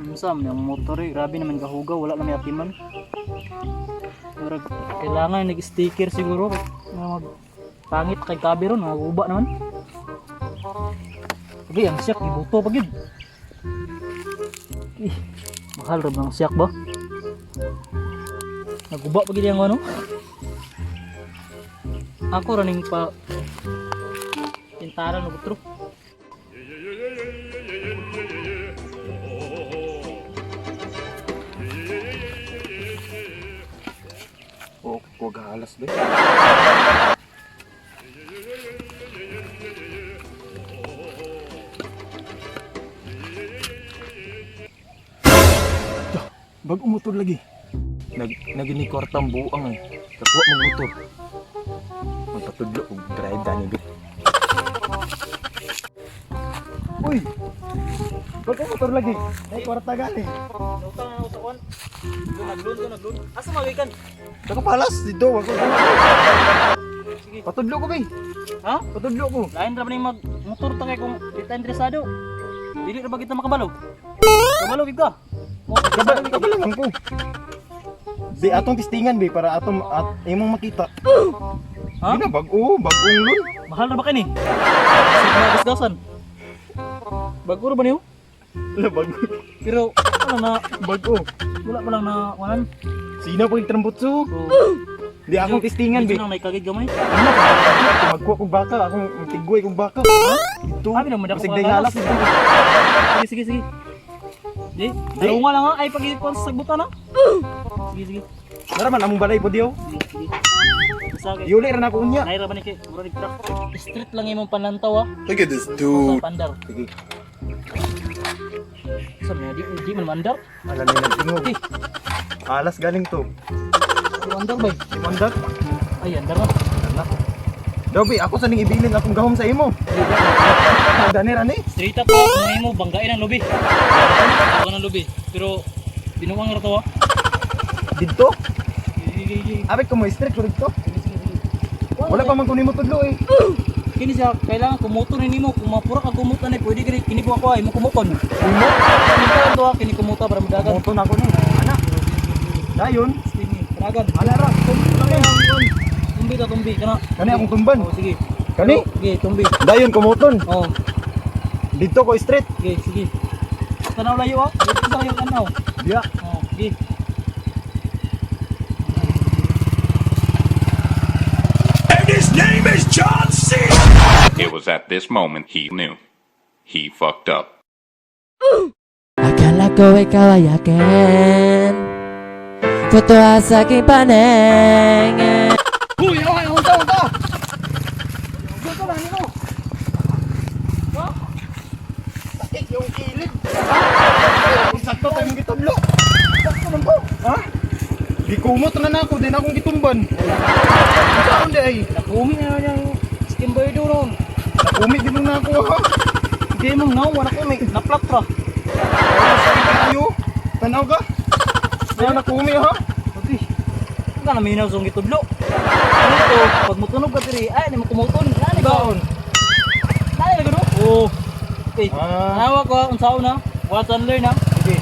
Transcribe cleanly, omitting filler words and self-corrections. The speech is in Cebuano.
Unsa man ang motor eh, grabe naman kahugaw, wala na may atiman. Pero kailangan nag-sticker siguro nga mag pangit kay kabi ron, naguba naman. Sabi, ang siyak gibuto pa gyud. Eh, mahal ra ba ang siyak ba? Naguba pa gyud ang ano? Ako ra ning pa pintaran og utro. O, kuwag halas ba? Bago motor lagi. Nag nagini kwartang buang eh. Kakuha mo motor. Magpatudlo og drive dani bi. Uy. Bago motor lagi. Ay kwarta gani. Utang na utakon. Naglun to, naglun. Asa magikan? Saka palas dito wag ko. Sige. Patudlo ko bi. Ha? Patudlo ko. Lain ra ba ning mag motor ta kay kung di ta interesado. Dili ra ba kita makabalo? Kabalo gid ka. Mo Kabalo kabalo man ko. Di atong testingan bi para atong at imong makita. Ha? Di na bag-o, bag-ong lun. Mahal ra ba kini? Sa mga gasgasan. Bago ra ba niyo? Wala bago. Pero ano na Bag-o. wala pa lang na wanan. Sino po yung trambutso? So, Di akong testingan bi. medyo nang may kagid gamay. Ano ka? Magkuha kong baka, akong tigway kong baka. Ito. Abi naman ako Basig day halas kagalas. ito. Sige, sige, sige. Di, Di. nga lang ha. Ay pag sa sagbutan ha. Sige, sige. Nara man among balay po diyo. Sige, sige. Basta kay Yuli ra na ako unya. Naira ba ni kay mura ni truck. Street lang imong panlantaw ha. Look at this Sa dude. pandar. Sige. Sa man di di man mandar. Ala na nagtingog. Eh. Alas galing to. Di mandar bay. Si Mandak. Ay, andar na. Ana. Daw bi, ako sa ning ibilin akong gahom sa imo. Dani ra ni. Straight up ha. Kung imo banggain ang lubi. Banggain ang lubi. Pero binuang ra to ha. Didto. Sige, sige, sige. Abit ko mo street ko didto. Sige, sige, sige. Wala pa man ko nimo tudlo eh. Kini siya kailangan kumuto ni nimo kung mapura ka kumuto ni pwede kini kini ko ako ay mo kumuton. Imo. Kini ka to ha, kini kumuta para mudagan. Moto na ako ni. Ana. Dayon. Sige, dagan. Ala ra. Tumbi lang yan. Tumbi ka, tumbi kana. Kani akong tumban. Oh, sige. Kani? Sige, tumbi. Dayon kumuton. Oh, Didto ko street. sige, sige. Tanaw layo ah. Dito sa kayo tanaw. Diya. Oh, sige. And his name is John C. It was at this moment he knew. He fucked up. Akala ko ikaw ay akin. Totoo sa aking paningin. Uy, ay, unta, unta. Dito na nimo. Sakit yung kilid. Sakto tayo mong gitudlo. Sakto man ko. Ha? Di kumot na na ako, di na akong gitumban. Saan di ay? Nakumi na yung skin boy do ron. Nakumi din na ako ha. Hindi mo nga wala ko may naplak ra. Sakit kayo. Tanaw ka? Kaya nakumi ha? Okay. Nga na minaw sa gitudlo. Ano to? Pag mutunog ka diri, ay ni mo kumuton. Ani ba? Baon. Dali lagi do. Oh. Okay. Ah. Tanawa ko unsaon na. Watch and learn ha. Sige.